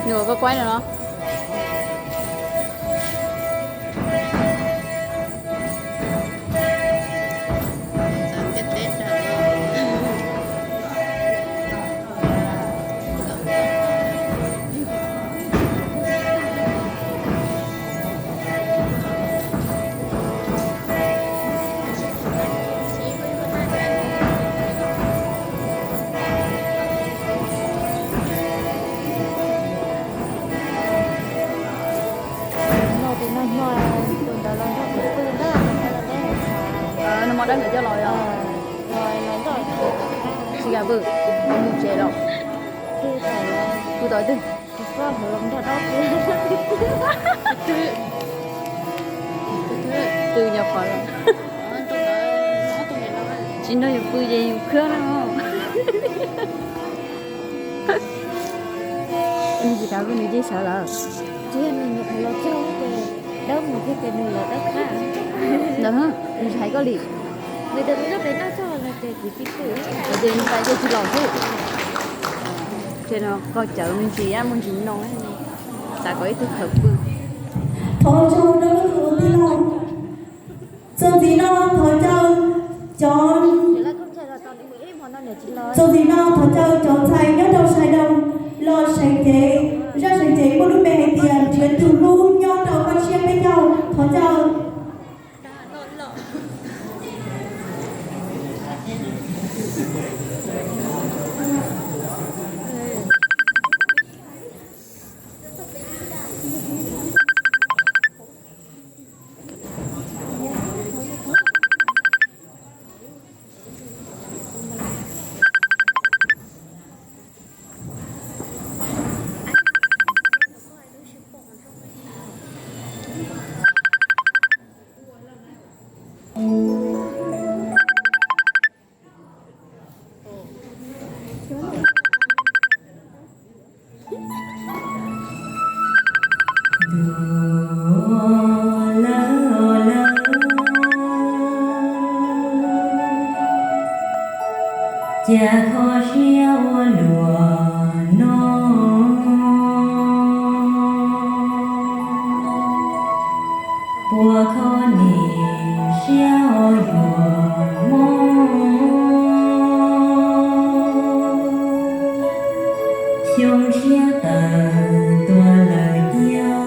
Ua koj kuaib no no. Noj tes noj hmo tus ntawd los nrog kuv pw ntag, noj hmo dab nkawd coj los os. Tsis kam pw, mus tsev los. Pw tod twg? Pw nyuam qhuav los. Tsis nrog yus pw ces yus khwb na. Tsis kam pw nws cia sawv lawm. Ntawd nws hais koj li. Ces nws pais ces tsis los xwb. Ces no koj cawv me ntsis, mus ntsis no, xav kom ib tug khawv pw. Thov caw rau tus tij laug. Txuas ntxiv no thov caw cov, txuas ntxiv no thov caw cov ntxhais nyob rau sawv daws los seev cev, zaj seev cev muaj lub npe hais tias nrhiav tus hlub nyob rau pab tshiab peb caug, thov caw. Cas kho siab ua luaj no, puas kho niam siab ho yuav mob. Xyoo tshiab tawm tuaj lawm tiag.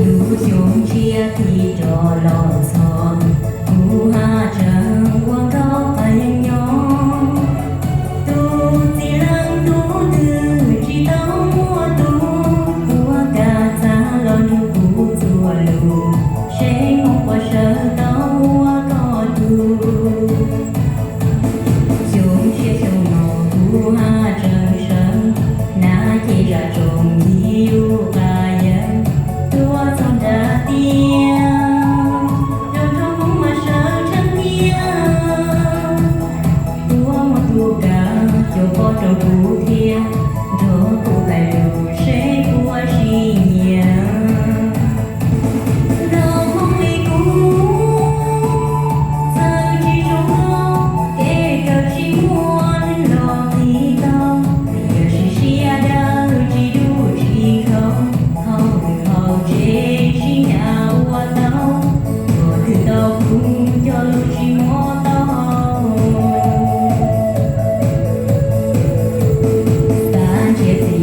Lub xyoo tshiab tig rov los txog, kuv haj tseem ua nkauj qas yees nyob. Tus txiv leej tub twg tsis tau muaj tus, ua kam txav los nrog kuv txuas lus, seb Hmoob puas sawv tau ua koj tug. Xyoo tshiab xyoo no kuv haj tseem sawv, hnav ces zam tsoom ncig yus qas yees, tuaj txog nram tiaj, zoo zoo Hmoob mas sawv tseeb tiag. Tuaj muab tus kav cov pob rau kuv thiab, nrog kuv hais lus seb puas tsis nyiam. Los Hmoob li kuv, txawm tsis zoo nkauj, kev kawm tsis muaj neeg los qhib tau, tiam sis siab dawb tsis dub tsis khov, hauj lwm hauv tsev tsis nyav ua tau, txhua twg tau kuv cov lus tsis mob tau. Xav nrhiav txiv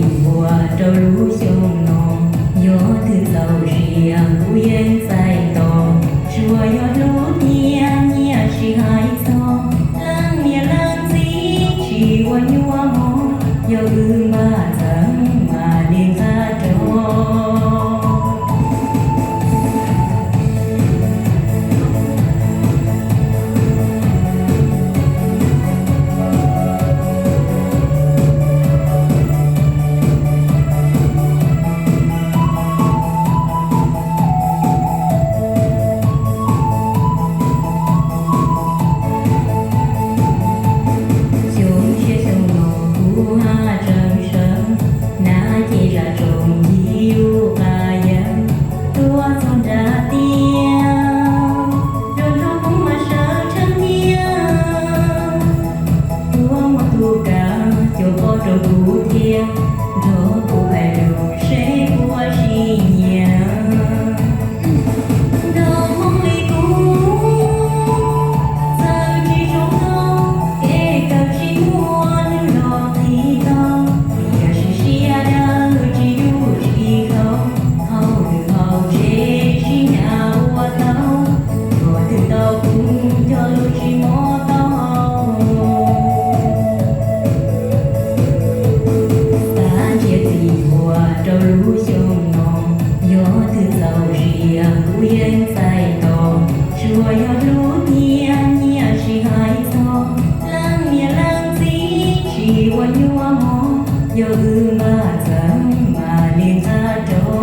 rau kuv thiab, nrog kuv hais lus seb puas tsis nyiam. Nrog Hmoob li kuv txawj tsis zoo nkauj, kev kawm tsis muaj nws los qhib tau, tiam sis siab dawb tsis yuj tsis khaus, hauj lwm hauv tsev tsis nyav ua tau, thaum twg tau kuv cog lus tsis mob tau. Xav ntsia txiv huam rau lub xyoo no, yog twg txaus siab kuv yeej txais tos, tsuas yog hlub thiab nyiam tsis hais txog, leej niam leej txiv tsis ua nyuaj mog, yog wb npaj txawv mam li nqa rau.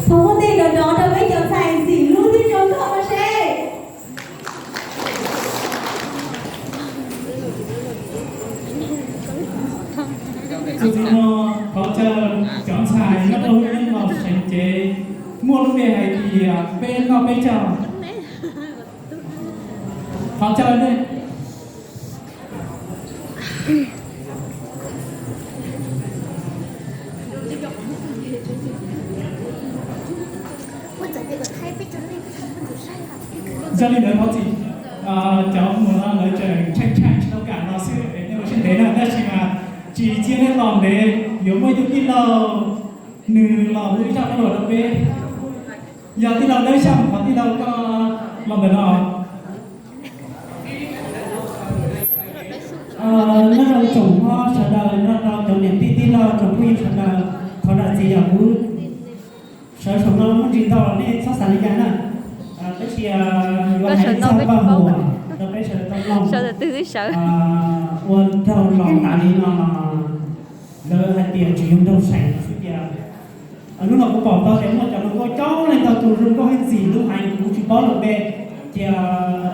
Thov muab tej nrov nrov rau peb cov ntxhais ntxim hlub thiab zoo nkauj no seb. Txuas ntxiv no thov caw cov ntxhais nyob rau lub neej los seev cev muaj lub npe hais tias Peb Noj Peb Caug. Thov caw nej. Yog li ntawd thov txim, cov mus no lawv tseem tsheej tsheej tsis tau kam los xwb es nej ua siab ntev na, tab sis mas tsis cia nej tos ntev, yuav muaj ib tug tij laug nws los hu ib zaj dab laug rau peb. Yog tij laug Dawb Xyooj, thov tij laug koj los ntawm no. Nyob zoo tsoom hmoob sawv daws, nyob zoo cov niam tij tij laug tsoom phooj ywg sawv daws, qhov zam txim yog kuv sawv saum no muaj ntsis ntau los nej txhob xav li cas na. Tab sis yuav hais txog paj huam rau peb sawv daws tau mloog ua nraug los tas li no, lawv hais tias tsis yog nraug seem xwb tias hnub no kuv pom tau tias muaj cov hluas nkauj coob leej ntau tus zoo nkauj heev ntxim hlub heev, kuv tsis paub lawv npe. Ces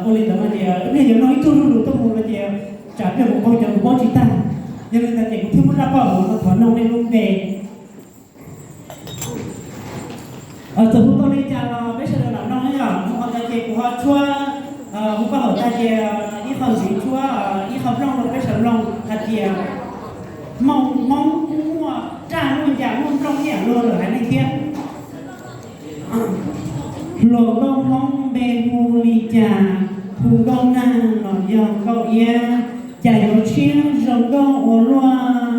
ua li ntawd no ces nej yuav nug ib tug zuj zus tuaj mus no ces tsam pliag kuv qaug cawv kuv paub tsis tag. Yog li ntawd ces kuv thiaj muab zaj paj huam no thov nug nej lub npe. Txawm hu tau li cas los peb sawv daws lam mloog yom. Mus qhov ntawd ces kuv ho tshuab, hu paj huam tag ces ib qho ntxiv tshuab ib qho nplooj rau peb sawv mloog hais tias Hmoob, Hmoob kuj muaj raj muaj ncas muaj nplooj ib yam luag lwm haiv neeg thiab. Hluas nkauj Hmoob npe hu li cas? Hu Nkauj Nag los yog Nkauj Iab? Cas yuav tshiab zoo nkauj ua luaj,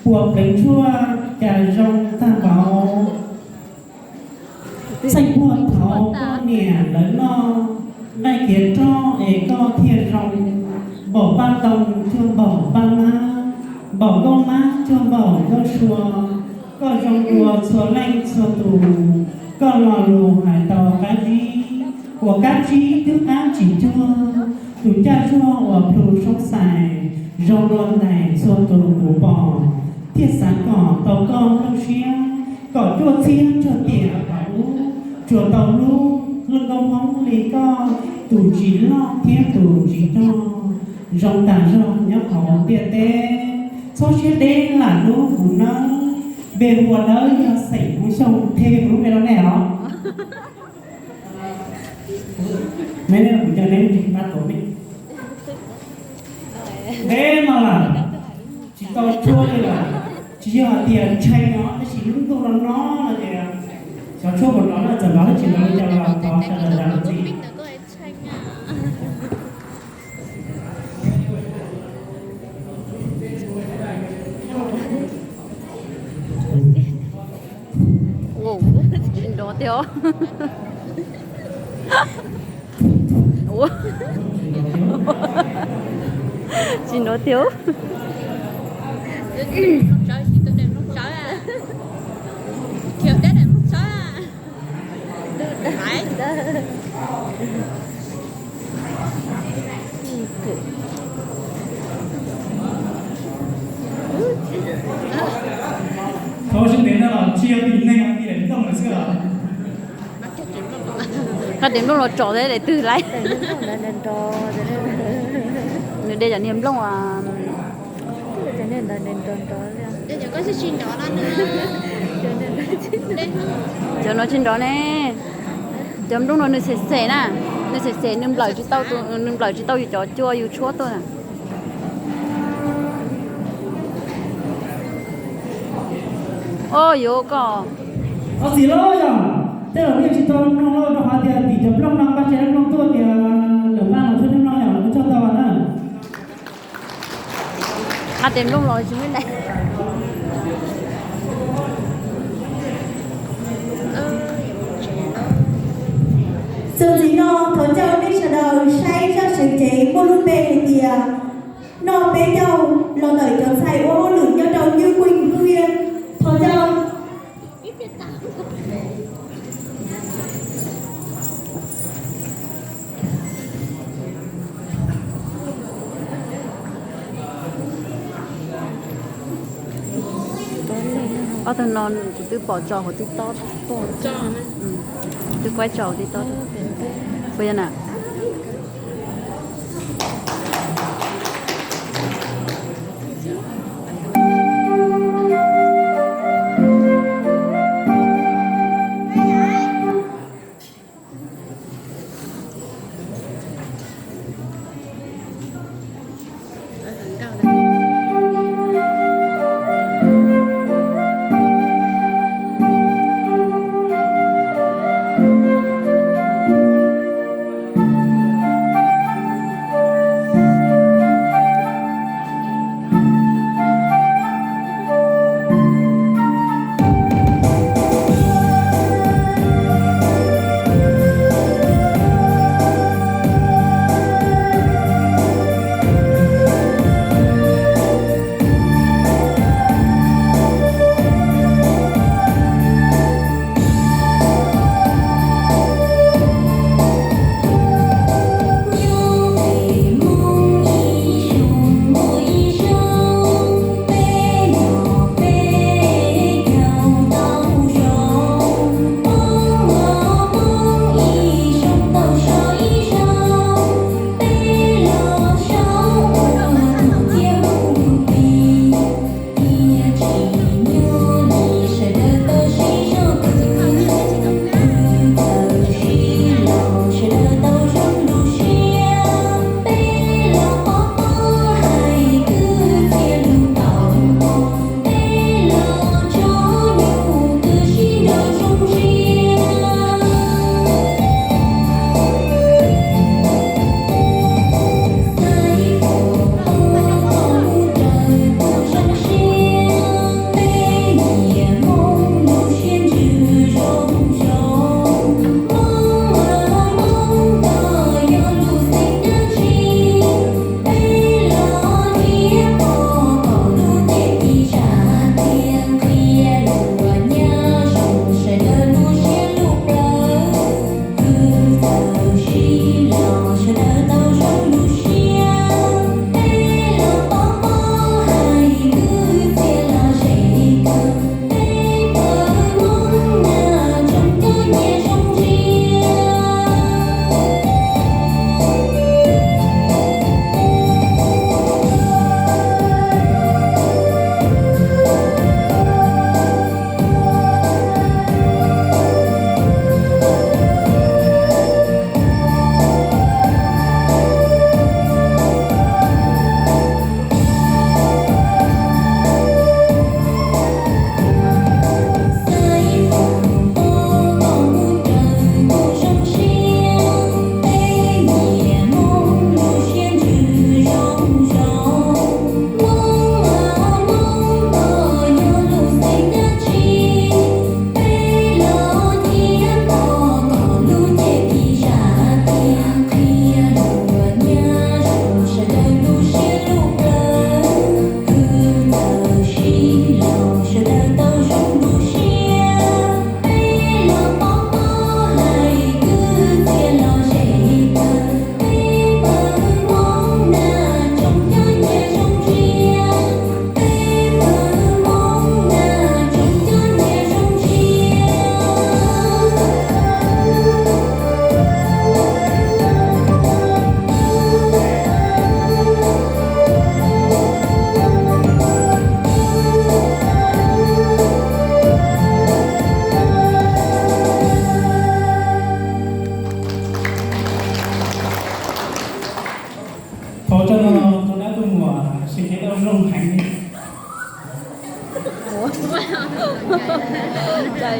puas pleev tshuaj cas zoo tag npaum. Txheej puag thaum koj niam lawv noj nqaij kiav roj es koj thiaj zoo, npaum paj ntoo cuag npaum paj mab, npaum nkauj mab cuag npaum nkauj sua. Koj zoo dua txhua leej txhua tus, koj lo lus hais tau qab zib, uas kab tsib twb qab tsis cuag. Tus caj zuag uas plhu soob xais, zoo dua ntais txhua tus kuv pom, thiaj xav kom tau koj lub siab, kom cuaj txhiab tsuag tiam thaum ub, tsuas tau hlub leej nkauj Hmoob li koj, tus tsis loj thiab tus tsis rog, zoo tas zog nyob hauv ntiaj teb. Txhob siab deb lam hlub kuv nawb. Npe hu ua Dawb yog xeem Hmoob Xyooj, qhia kuv lub npe rau nej os. Neb kuv cov neb mus tsis pab tuav neb. Neb no lawm, tsis tau tshuab li lawm. Tsis yog hais tias ntshai no, tab sis lub ntuj no no no ces xyov tshuab puas nrov na, txawm nrov thiab tsis nrov li cas los thov sawv daws zam lub txim. Tsis nrov tiag os. Tsis nrov tiag os. Ua siab ntev no los tsis yog tim neeg, tim daim nplooj lawm xwb los. Qhab daim nplooj los tsom daim twg lawm? Nws de cov niag nplooj. Cov no tsis nrov ne. Cov nplooj no nws xem xem na, nws xem xem, nws nplawm tsis tau, nws nplawm tsis tau yus cov cua yus tshuab tuaj na. Au, yuav koj. Thov txim lauj yog tej zaum nej tsis tau mloog lauj, rau qhov tias tim cov nplooj no npaj tseg nplooj tuaj tias lawm npaj no tshuab nplooj yog lawv tsis tau na. Qhab daim nplooj los tsis muaj daim. Txuas ntxiv no thov caw nej sawv daws saib zaj seev cev muaj lub npe hais tias noj peb caug los ntawm cov ntxhais ua hauj lwm nyob rau New Queen Hưng Yên. Thov caw. Ob tug no kuv twb pom tso hauv TikTok tuaj. Twb kuaib tso hauv TikTok. Puas yog na?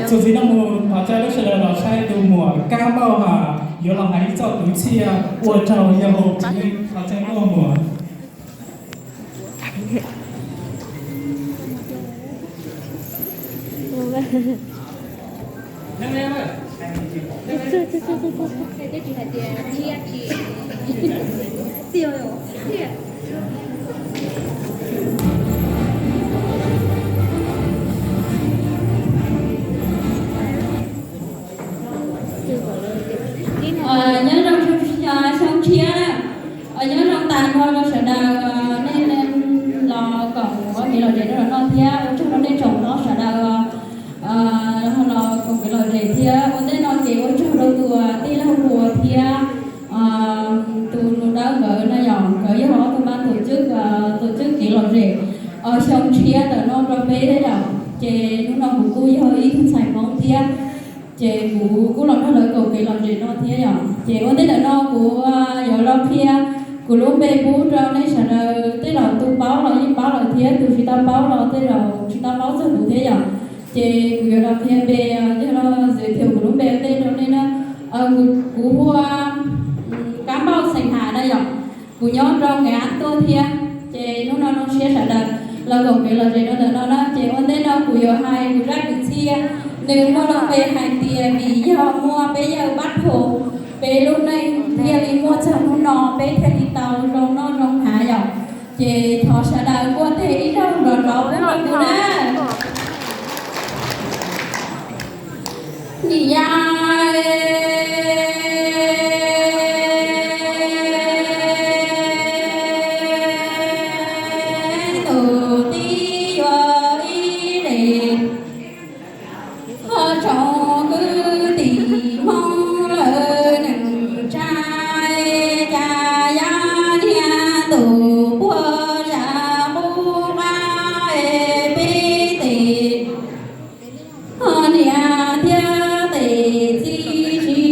Txuas ntxiv no mus thov caw lub sawv daws los saib tus muam Kab Npauj ha, yuav los hais ib txoj kwv txhiaj ua rau yawg Hauv Tsis Neej qhov tseeb muaj muam. Nyob zoo xyoo tshiab, nyob zoo tas nrho rau sawv daws, nej los koom ua kev lom zem rau ntawm no thiab ua tsaug rau nej tsoom hlob sawv daws los koom kev lom zem thiab ua ntej no ces ua tsaug rau tus tij laug Huas thiab tus nus dawb nkawd no yom, nkawb yog ob tug npaj tus tswb, tus tswb kev lom zem xyoo tshiab ntawm no rau peb thiab yom. Ces hnub no kuv kuj yog ib tug ntxhais Hmoob thiab, ces kuv kuj los nrog lawv koom kev lom zem no thiab yom. Ces ua ntej ntawm no kuv yuav los qhia kuv lub npe pub rau nej sawv daws, tej zaum tus paub los yeej paub lawm thiab tus tsis tau paub los tej zaum tsis tau paub txog kuv thiab yom. Ces kuv yuav los qhia npe, yog los giới thiệu kuv lub npe ua ntej rau nej na. Kuv hu ua Kab Npauj xeem Ham na yom. Kuv nyob rau Nqes Ab Tuaj thiab. Ces hnub no zoo siab sawv daws los koom kev lom zem rau ntawm no na. Ces ua ntej no kuv yuav hais kuv zaj kwv txhiaj, nws muaj lub npe hais tias vim yog muaj peb yawg Pab Phu, peb lub neej thiaj li muaj txog hnub no, peb thiaj li tau zoo noj zoo hnav yom. Ces thov sawv daws kuaj teg ib zaug nrov nrov pub rau kuv na. Nim yav ntuj tib yuav ib zes, ho tsoom kwv tij Hmoob lawv neej tsa, cas yav niag ntuj puag zam qub qab peb tes, ho niam thiab tes txiv tsis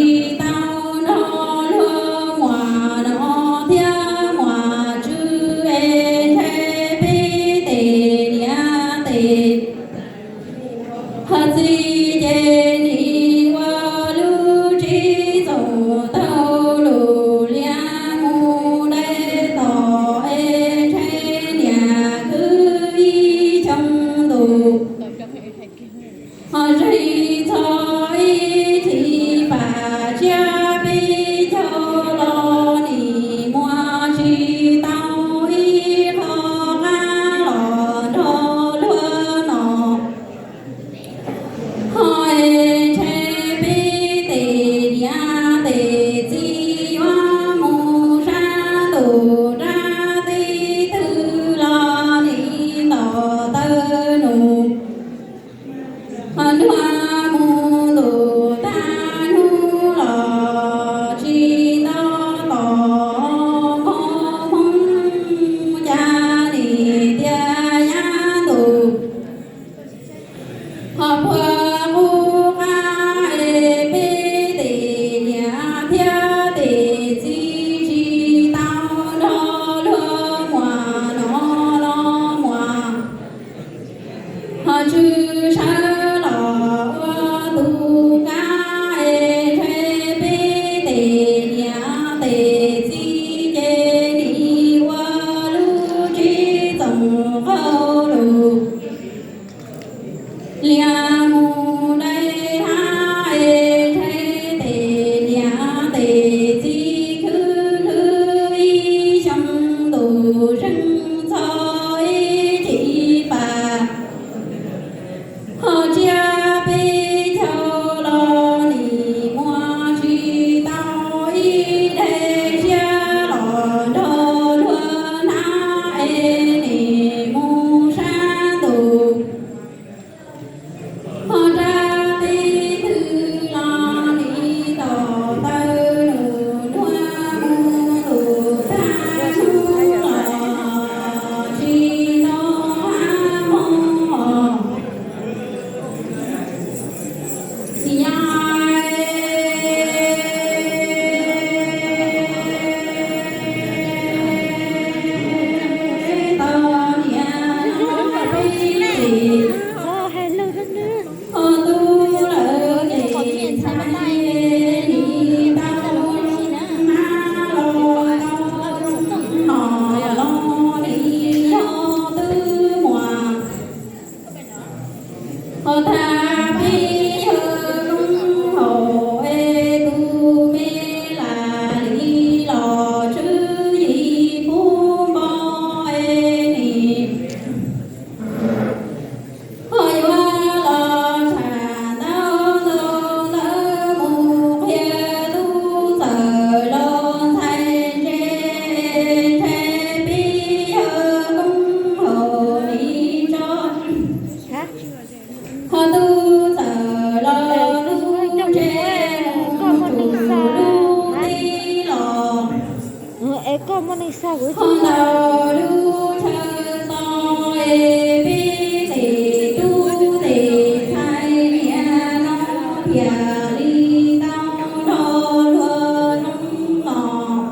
Ho ntawm lub chaw tod es peb tes tub tes ntxhais niaj hnub thiaj li tau nrog luag zoo los.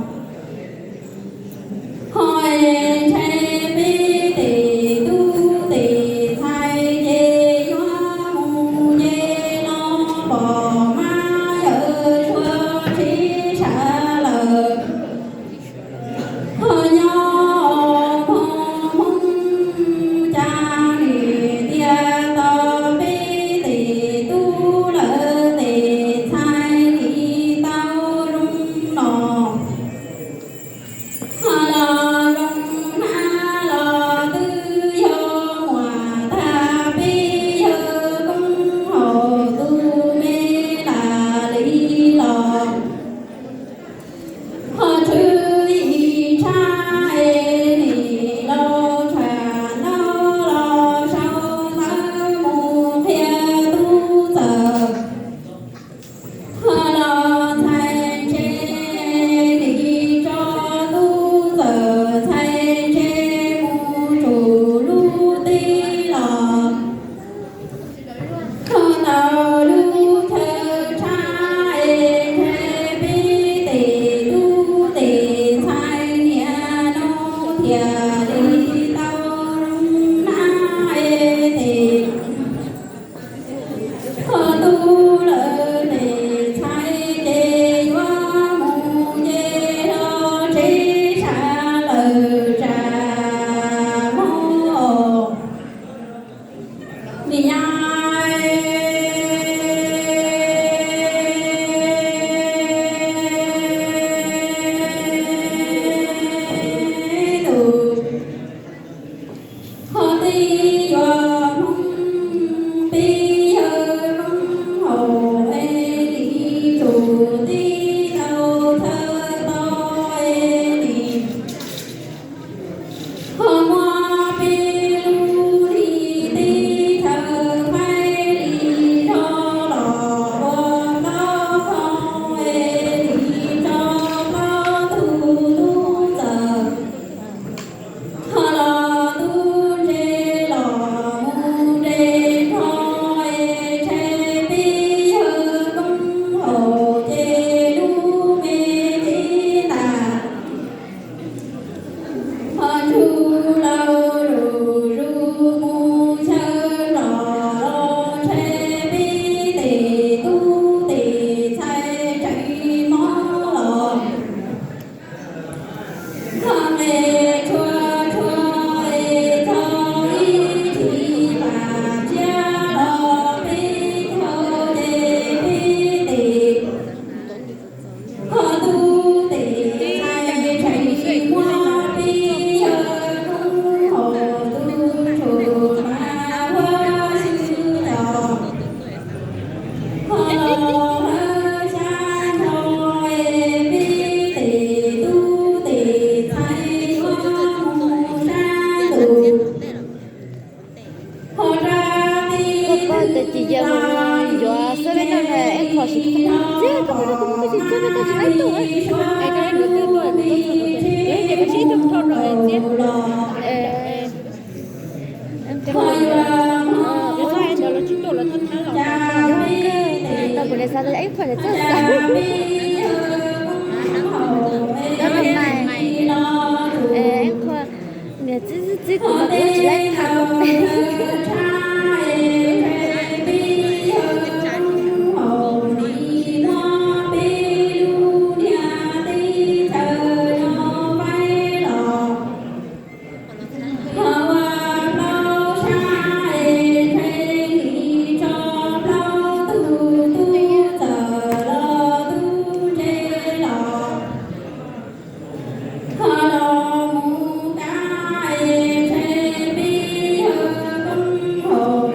Ho es ntshe peb tes tub tes ntxhais ces yuav mus nce los pom mab yawm suav tsheb sawv lawm. Ho nyob hmo hmo cas nim tiam tau peb tes tub lawv tes ntxhais nim tau zoo los. Ho los zoo hnab los twb yog muam tag peb yawg koob haum tus me lam li los. Ho tshwm sim tshaj es nim los tsham ntaub los sau ntawv mus qhia tub txawm. Ho los ntxhais ntse nim tso tub txawm ntxhais ntse mus tsum lub teb los. Ho ntawm lub chaw tshaj es ntshe peb tes tub tes ntxhais niaj hnub thiaj li tau zoo hnab es tes. Ho tub lawv tes ntxhais ces yuav mus nce los tsheb sawv lawm tsam hmo. Nim nyab tus ho tib yuav Hmoob peb yawg Hmoob haus es nim tsum tib tau thawj tau es nim ho muab peb lub hlis teb chaws faib li zog los ua plaub qhoo es nim tso plaub tug tub txawm. Ho los tub ntse los mus nres nrho es ntshe peb yawg koob haum ces lub me teb tas. Ho ntsug laus lus zus mus chaw los los ntshe peb tes tub tes ntxhais tseem mob los. Ho nqes tshua tshua es txog ib chim tas tsiab los peb caug ces peb tes ho tub tes ntxhais tseem muab peb yawg koob haum tus tshum mas huab xyw los. Ho los lawv xyab nrho es peb tes tub tes ntxhais yuav mus sab ntuj. Ho rab tib twg ces yawg mus yuav xab peb noj na, eb kho siv txiab koj mus rau tub tsis txiab peb koj tsis laib tuaj. Es koj laib nrov twg tuaj, tus tub txog nrov twg, ces ib tug rho rau txiab. Tau kuv niam xav tias ib qho niam txawj xav. Tab mas ib qho niam txib txib kuv mas kuv tsis laib tham. Ho ua plaub sab es ntshe nim tso plaub tug tub txawm los tub ntse los. Ho los mus kab es ntshe peb yawg koob haum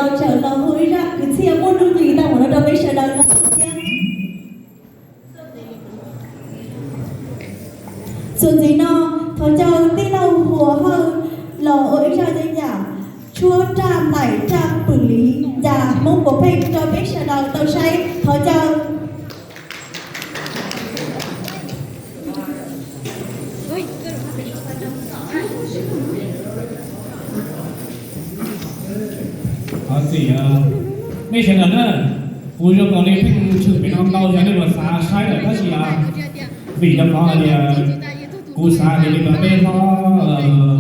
Tsaws los hu ib zaj kwv txhiaj muaj nuj nqis tau mus no rau peb sawv daws no thiab. Txuas ntxiv no, thov caw tij laug Huas Hawj los ua ib zaj ncaj ncees tshuab raj nplaim raj pwm liv ncas Hmoob puav pheej rau peb sawv daws tau saib, thov caw. Thov txim, nej sawv daws na, kuv zoo nkaus li pheej tshwm pem no ntau yog nej puas xav saib lawm tab sis vim rau qhov hais tias kuv xav tias li ntawd peb hlob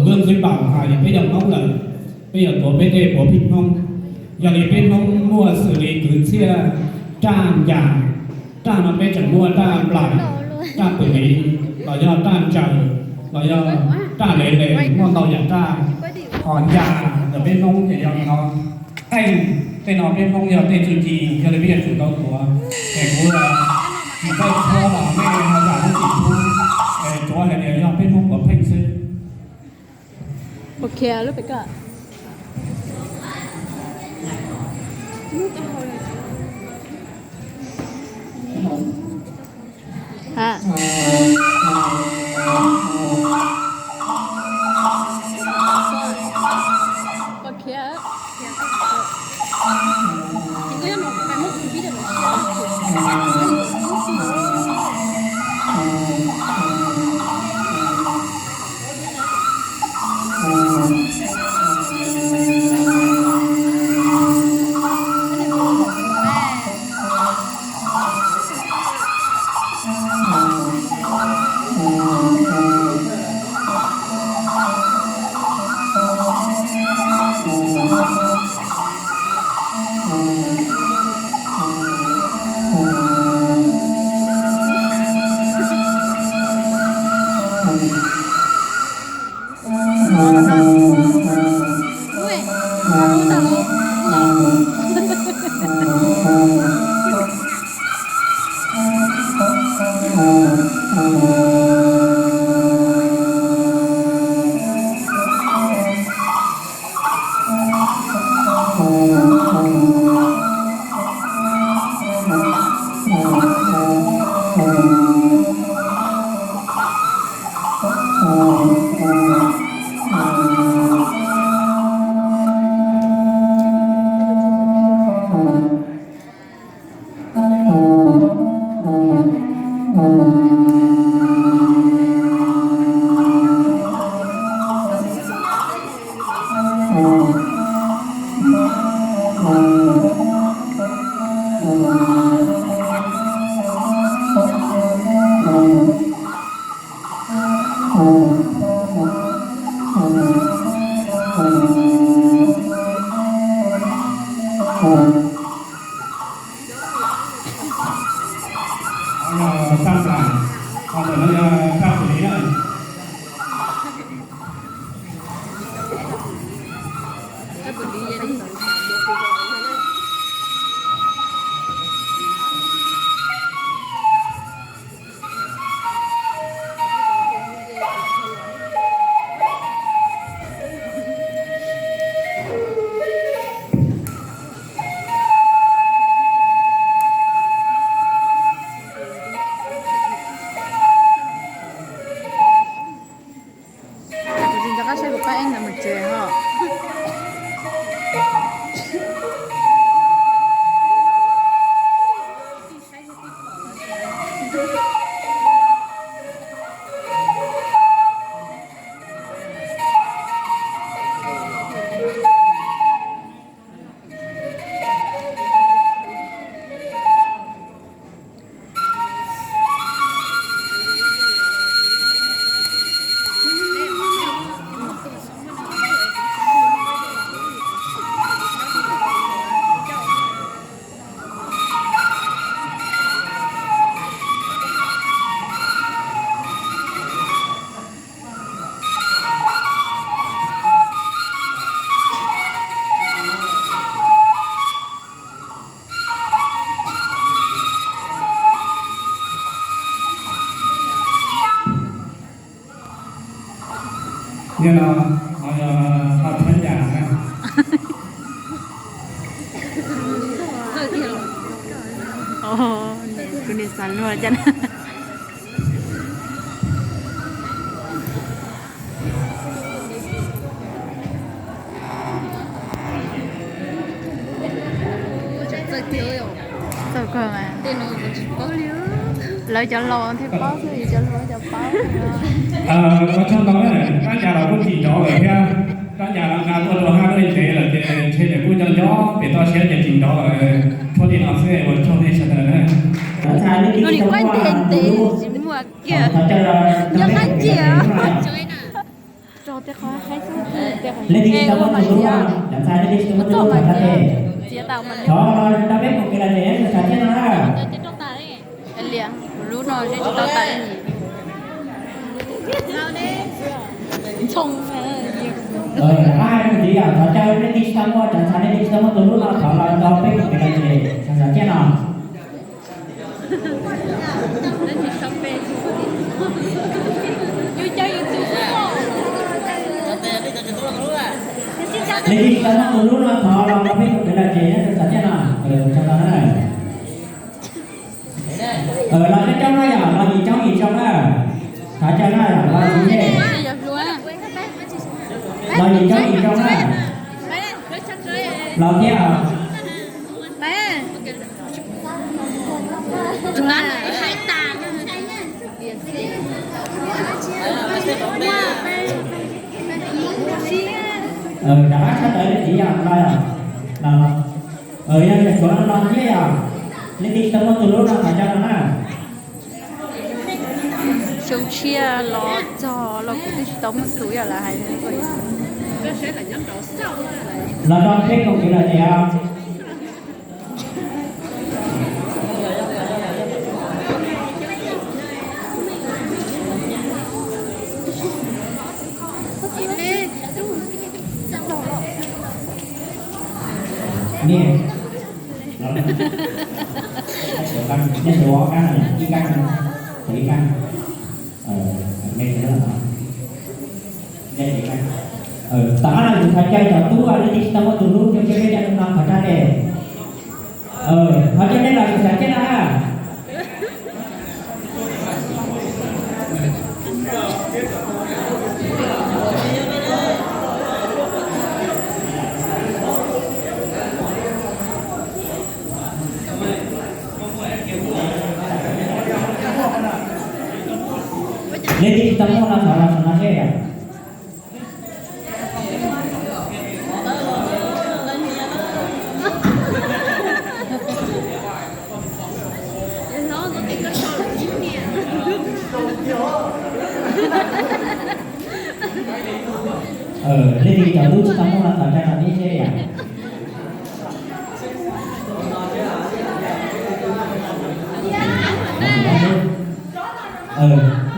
Vwj Ntxwb Npaum hais tias peb yog Hmoob lawm, peb yog tuav peb tej puav pheej Hmoob. Yog li peb Hmoob muaj xws li kwv txhiaj raj ncas, raj no peb tseem muaj raj nplaim, raj pwm liv, los yog raj ntsaws, los yog raj lev lev, muaj ntau yam raj. Ho ncas ntawm peb Hmoob ces yog li no. Qeej, tej no peb Hmoob yog tej txuj ci, yog li peb yuav tsum tau tuav. Es kuv tsis txawj tshuab los nej ho zam lub txim pub, es tsuav hais tias yog peb Hmoob puav pheej xwb. Kuv tsis nco qab saib kuv pab eeb ntawd mus tsev ho. Nyob no, ho yog ho thab yam na. Tus niam xav luag cas. Txawj kawg mas. Lawv cov laus thiaj paub xwb, cov hluas cov paub. Ua tsaug ntau, tab cas los kuj tsis nrov lawm thiab. Tab cas los nqa tuaj rau hab lub ntev lawm ces ntshe nws kuj nco nco pem toj siab ces tsis nrov lawm. Tshuav li no xwb, ua tsaug nej sawv daws na. Nim kuaj ntev ntev tsis muaj kiag. Nco qab cia. Leej twg tsis tau muaj tus hlub no, cov ntxhais leej twg tsis tau muaj tus hlub no thov rab tes. Thov los rau peb koom kev lom zem nyob rau saum thiab no na. Lub no tsis tau tas li. Rov qab hais mus ntxiv yom, thov caw leej twg tsis tau muaj, cov ntxhais leej twg tsis tau muaj tus hlub no thov los rau peb koom kev lom zem rau saum thiab no. Leej twg tsis tau muaj tus hlub no thov los rau peb koom kev lom zem nyob rau saum thiab no. Los coob coob na yom, los yim coob yim zoo na. Thov caw na, los yim thiab. Los yim coob yim zoo na. Los thiab. Rov qab tshaj tawm li tiv yam no yom. Yog tias tshuav no no thiab yom, leej twg tsis tau muaj tus hlub no thov caw no na. Xyoo tshiab los txog los kuv twb tsis tau muaj tus yom, lawv hais. Los rau peb koom kev lom zem. Nej, nej suav ob kab, ib kab, ib kab. Tom qab no kuv thov caw cov tub leej twg tsis tau muaj tus hlub, cov tsis tau muaj tus hlub no thov rab tes. Thov caw nej los saum thiab no na. Leej twg tsis tau muaj no thov los saum no seb yom. Leej twg cov tub tsis tau muaj no thov rab tes seb yom.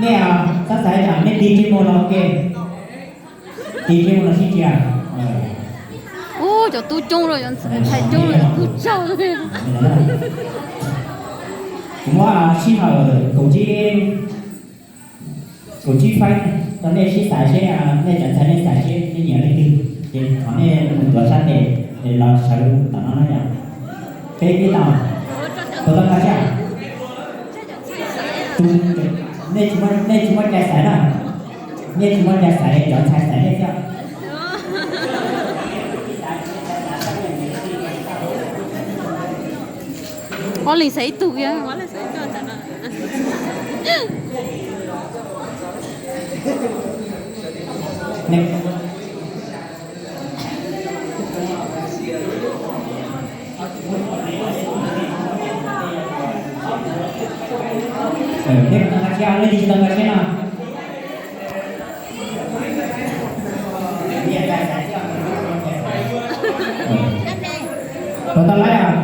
Nej xav xaiv tsam nej tig ntsej muag los ua ke, tig ntsej muag los sib tw. Ub, cov tub coob los, cov ntxhais coob los, tub tsaug. Kuv muab sij hawm kaum tsib, kaum tsib feeb rau nej sib xaiv seb nej cov ntxhais nej xaiv seb nej nyiam leej twg, ces thov nej mus tuav sab tes es los sawv tom no na yom. Peb pib tau, puas tau nkag siab? Nej tsis muaj cai xaiv na, nej tsis muaj cai xaiv, cov ntxhais xaiv nej xwb. Ob leeg xaiv ib tug. Nej puas tau nkag siab, leej twg tsis tau nkag siab no? Puas tau laib os?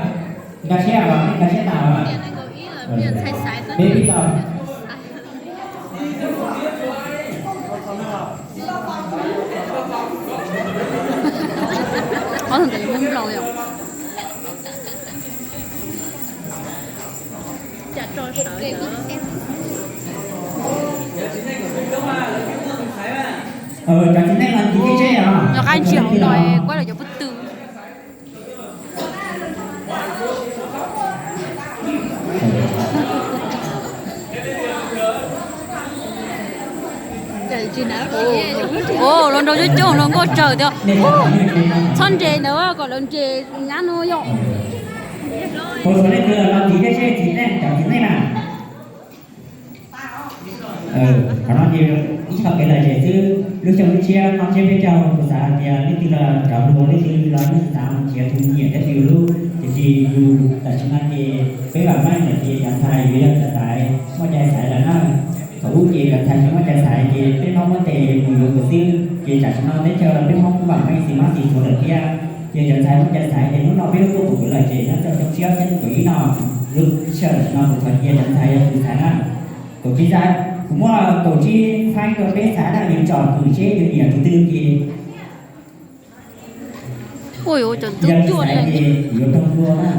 Nkag siab os, nej nkag siab tas os. Peb pib tau. Ob tug ntawd muab nplaum yom. Cov txiv neej no ntxiv tseb tseb os. Nyob qab ntsia hauv no kuab lawv cov phooj ywg. Ua los nrog coob coob los nkauj tsawg tiag. Txhob nres ntawd kom lawv nres nyab no yom. Qhov no ces ib qho kev lom zem xwb, lub xyoo lub tshiab no tshiab peb caug kuv xav hais tias leej twg los cov hluas leej twg los yeej xav mus nrhiav tus nyiam thiab tus yus hlub, tiam sis yus tam sim no ces peb vam meej lawm ces cov ntxhais yuav yog cov ntxhais muaj cai xaiv lawm na. Thaum ub ces cov ntxhais tsis muaj cai xaiv ces peb Hmoob muab tes mus yuav kom xwb, ces tam sim no teb chaws peb Hmoob kuj vam meej xis mas xis tuav lawm thiab. Ces cov ntxhais muaj cai xaiv ces hnub no peb lub tuaj pom kuv lawm ces nyob rau xyoo tshiab thiab tus ib no lub sij hawm tam sim no kuv thov cia cov ntxhais yog tus xaiv na. Kaum tsib xaiv, kuv muaj kaum tsib xaiv rau peb xaiv na, yus tsom kwm seb yus nyiam tus twg ces yog tus xaiv ces yuav raug dua na.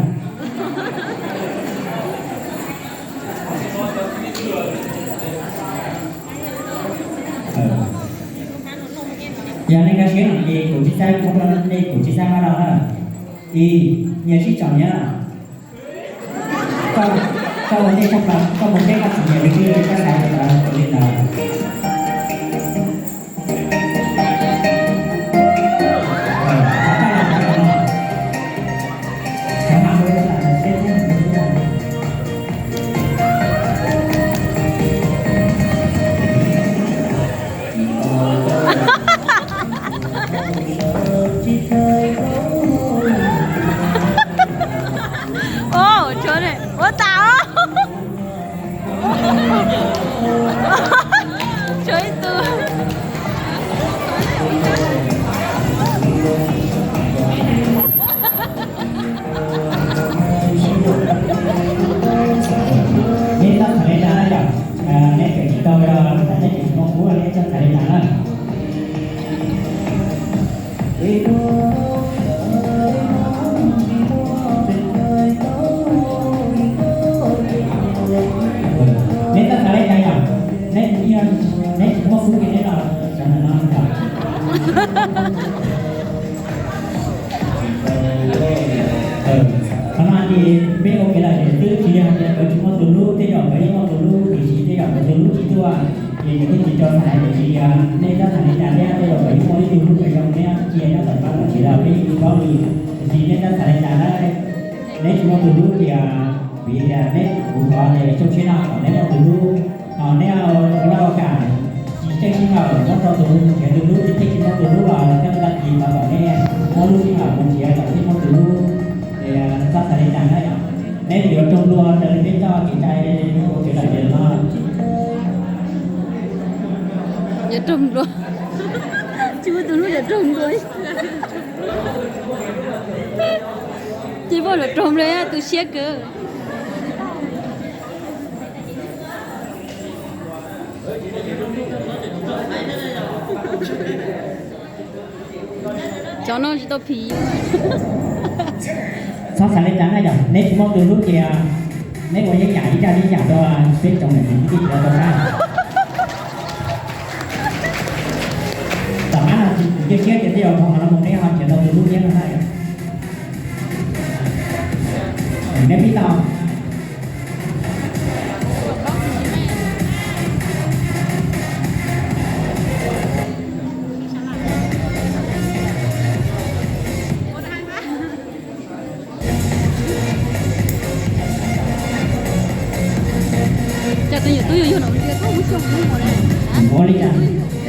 Yog nej nkag siab no ces kaum tsib xaiv kuv muab rau nej kaum tsib xaiv hab rau na. Ib, nyias sib tsom nyiam. Koj ua ntej tshaj plaws, koj mus seb koj tsis nyiam tus twg koj xaiv tus ntawd. Ua tas os. Tshuav ib tug. Neb txhob txhais li cas na yom, neb tseem tsis tau, neb tseem tsis muaj kub, neb txhob txhais li cas na. Neb txhob txhais li cas yom, neb, neb tsis muaj kub ces neb los sawv ntawm no yom. Qhov no ces peb ua kev lom zem xwb, tsis yog hais tias nkawd tsis muaj tus hlub, tej zaum nkawd yeej muaj tus hlub, tiam sis tej zaum nkawd tus hlub tsis tuaj, ces nkawd thiaj tsis tau xaiv. Tiam sis nej txhob txhais li cas thiab, tej zaum nkawd yeej muaj ib tug hlub zoo thiab cia nyob tom qab los tsis los peb yeej tsis paub li. Tiam sis nej txhob txhais li cas na, neb tsis muaj tus hlub ces vim tias neb, kuv thov tias xyoo tshiab no kom neb muaj tus hlub, neb ua laj ua kam tsis tseem sij hawm muab rau tus, nrhiav tus hlub, tsis tseem sij hawm muab tus hlub los coj tag kis thov kom neb muab lub sij hawm mus nrhiav kom thiaj muaj tus hlub. Ces txhob txhais li cas na yom, neb yuav raug nplua raws li peb coj kev cai ua kev lom zem no. Yuav raug nplua. Tsis muaj tus hlub yuav raug nplua. Ces poj luam raug nplua tu siab kawg. Cov no tsis tau phim. Txhob xav li cas na yom, neb tsis muaj tus hlub ces neb ua yeeb yam ib zaj yeeb yam rau peb tsoom niam txiv kwv tij sawv daws tau saib. Tom qab no kuv cia siab tias tej zaum dhau qhov no mus neb ho nrhiav tau tus hlub thiab no na. Neb pib tau. Ua li cas,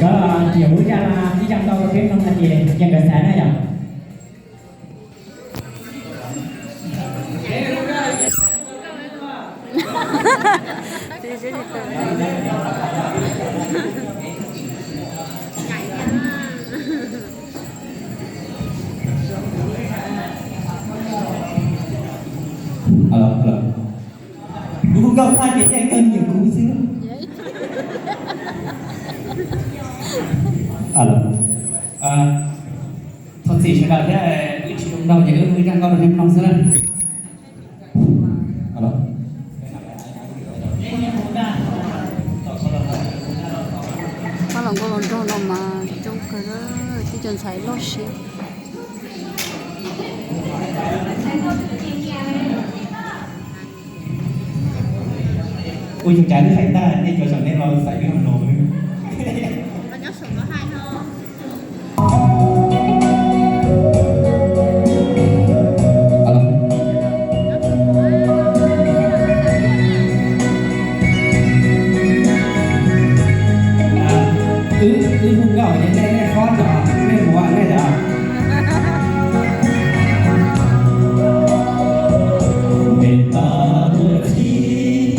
koj txiav kuv ib zaj, ib zaj ntau rau peb mloog no ces cia nkawd xaiv na yom. Alo, alo. Kuv nkauj tag ces tej kawg nyiam kuv xwb. Alo. Thov txim sawv daws thiab, wb tsis zoo nkauj ces wb mus ib zaj nkauj rau nej mloog xwb na. Alo. Pab los nkauj los nraug no mas coob kawg, tib co ntxhais loj siab. Ua yog cas nej hais tag nej cov saum nej los xaiv wb no. Wb hu nkauj ces nej, nej qhov tod, nej mus nej tod. Peb pab muaj txij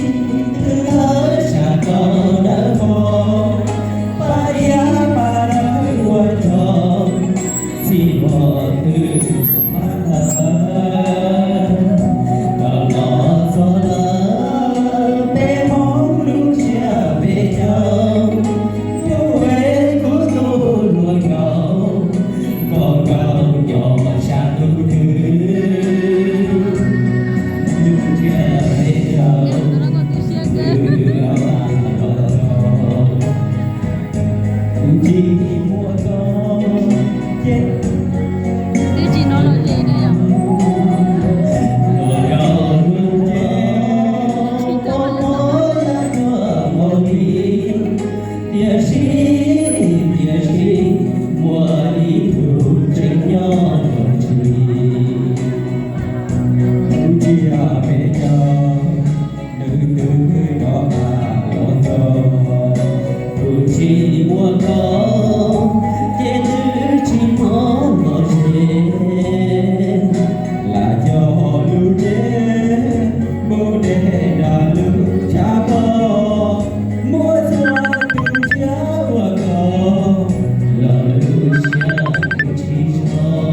twb thawb sab rau dawb vog, pab iab pab dawb ua rog, txij vog twb mab thawb. Rau los txog lawm peb Hmoob lub tsiab peb caug, lub es kuv tus hluas nraug, koj nraug nyob sab ntuj twg, lub tsiab peb caug, twb los los. Tsis muaj koj ces twb tsis hnov lom zem na yom. Los yog lub ces pom pom yaj tuaj npaum li, tiam sis, tiam sis muaj ib tug tseem nyob rau tsis, tsiab peb caug. Nws twb rov qab los txog, kuv tsis muaj koj ces twb tsis hnov lom zem. Lam cog lub cev mus de nram lub tshav pob, muab txhua tus tsiab ua koj los lub siab kuv tsis zoo.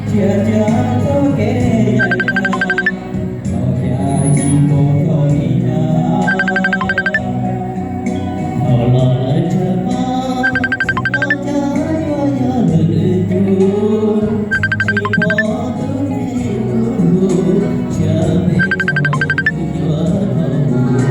Cia cia txoj kev yaim tas, los cas tsis pom txog li na. Thaum los lawv tshav pob, los cas yuav yog lwm tus, tsis pom tus neeg tus hlub, tsiab peb caug yuav tau mus.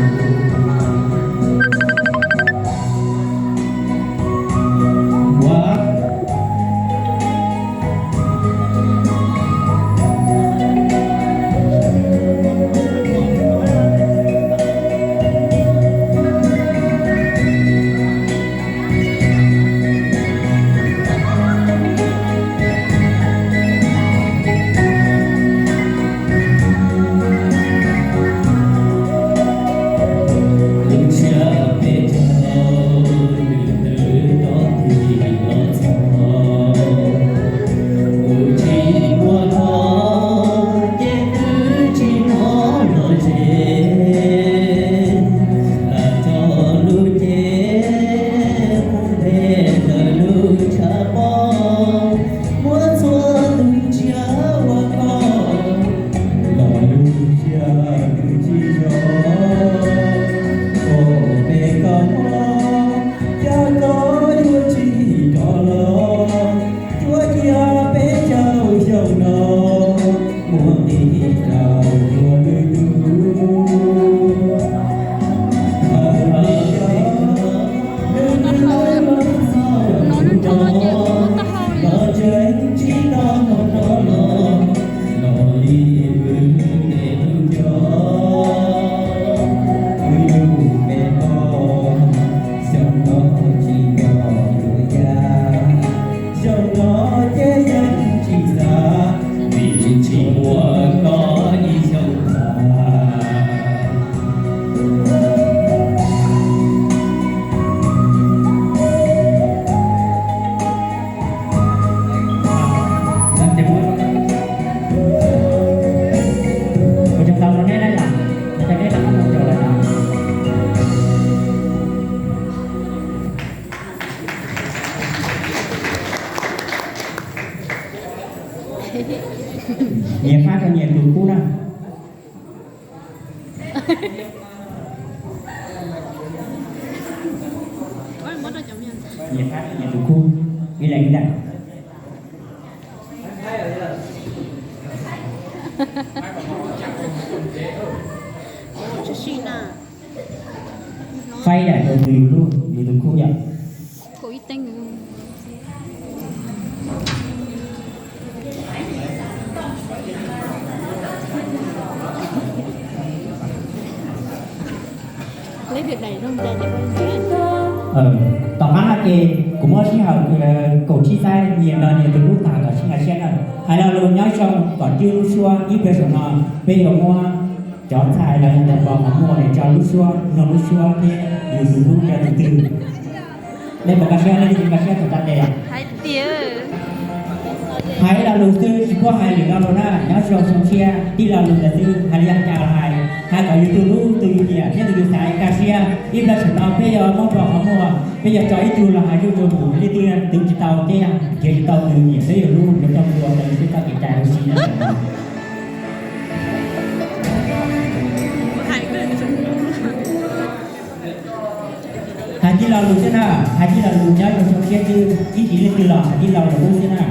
Kuv tsis muaj koj ces twb tsis hnov lom zem, lam cog lub cev poob pem ntawm lub tshav pob, muab txhua tus tsiab ua koj los lub siab kuv tsis zoo. Koj peb koj mob, cas koj yuav tsis rov los, cuab cia peb caug xyoo no, muab nqis rau tus hlub. Thaum li cas nws twb los txog hnub no, los tseem tsis tau hnub no los, los li wb niaj hnub nco. Wb lub me poj xyoo no tsis nco yuav ya, xyoo no ces yeej tsis xav, vim tsis muaj koj ib xyoos tas. Nyias qab rau nyias tus khub na. Nyias qab rau nyias tus khub, ib leeg ib nta. Faib daim rau tus yus lub, yus tus khub yom. Tom qab no ces kuv muab sij hawm kaum tsib xaib nyias nrog nyias tus hlub tag kom sib nkag siab na. Hais lo lus nyob zoo kom cwj lub suab, ib pliag saum no peb yuav muab cov ntxhais los yog ntawm pos qhov muag tso lub suab, nug lub suab thiab yus tus hlub yog tus twg. Nej puas nkag siab, nej leej twg nkag siab thaum tag tes? Hais ib lo lus xwb tsis paub hais lwm lo lus na, nyob zoo zoo siab tib lo lus ntawd xwb, hais li cas los hais, hais kom yus tus hlub tus yus nyiam thiab tus yus xaiv nkag siab. Ib pliag saum no peb yuav muab pos qhov muag, peb yuav tso ib tug los hais zuj zus mus, leej twg twv tsis tau thiab nrhiav tsis tau tus yus nyiam thiab yus hlub yuav raug tua ntawd, peb txoj kev cai huv si nyob saum no. Hais tib lo lus xwb na, hais tib lo lus nyob zoo zoo siab xwb, ib tsis leej twg los hais tib lo lus xwb na.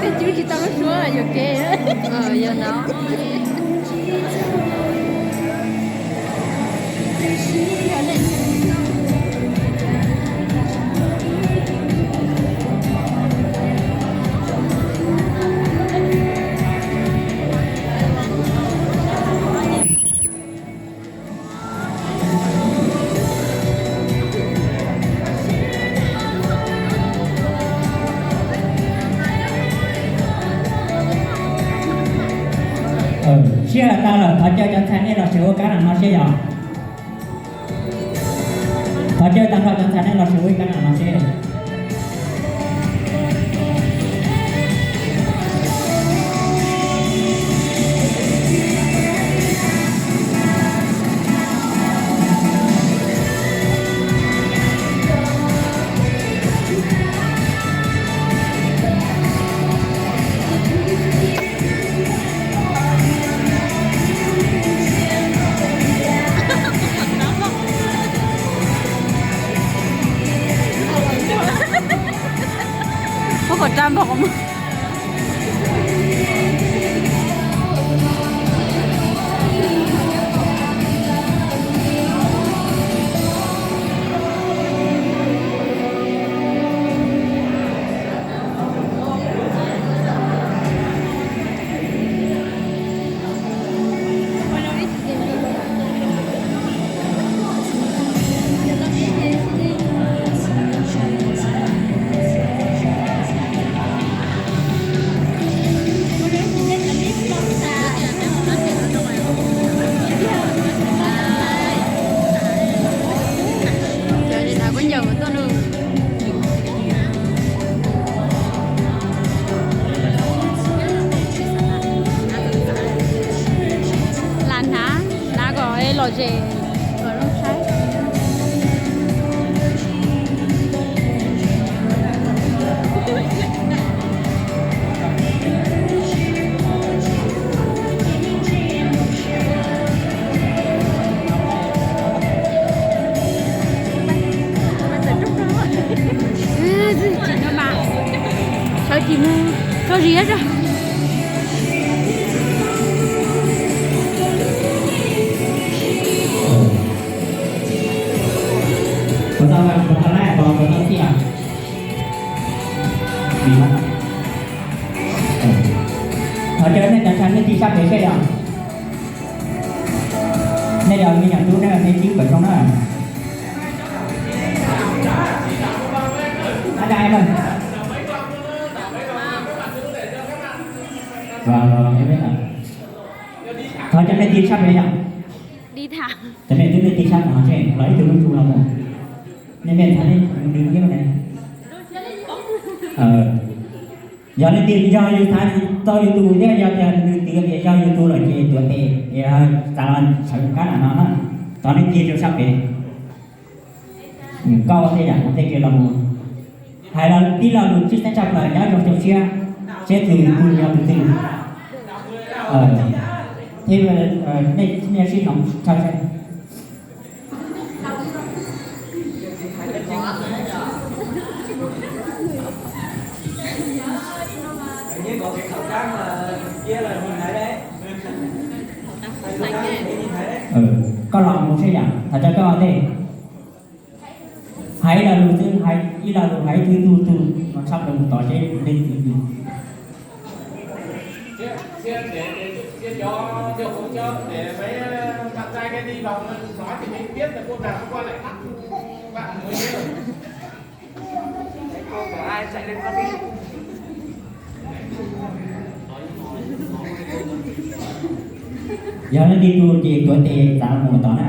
Tej cwj tsis tau lub suab yuam kev. Yog no. Sij hawm tag lawm, thov caw cov ntxhais nej los sawv ua kab nram no seb yog. Thov caw tag nrho cov ntxhais nej los sawv ua ib kab nram no seb. Muab qhov rab npog qhov muag. Lam hnav, hnav kom lom zem kom zoo saib. Tsis no mas sawv tsis mus, tso zis zog. Thov caw nej cov ntxhais nej tig sab pem seb yog. Nej yog me nyuam tub nej, nej tib pawg zoo na. Thov caw nej tig sab pem yom. Cov me tub nej tig sab no seb los ib tug lub tsu los mus. Nej me ntxhais nej nws thiab ne. Yog leej twg yog yus xav tau yus tus thiab yog tias nws twv tias yog yus tus lawm ces tuav tes, xav los sawv kab nram no na, thov nej tig rau sab pem. Koj ua tej yam ua tej kev los mus. Hais los tib lo lus tshwj xeeb tshaj plaws nyob zoo xyoo tshiab, seb tus tus yog tus twg. Thiab nej sib hloov tshaj seb. Koj los mus saib yam tham rau koj tej. Hais ib lo lus xwb, hais ib lo lus, hais ib tug tug tug no tshaj plaws mus tod seb leej twg. Yog leej twg tug ces tuav tes txav mus tod na.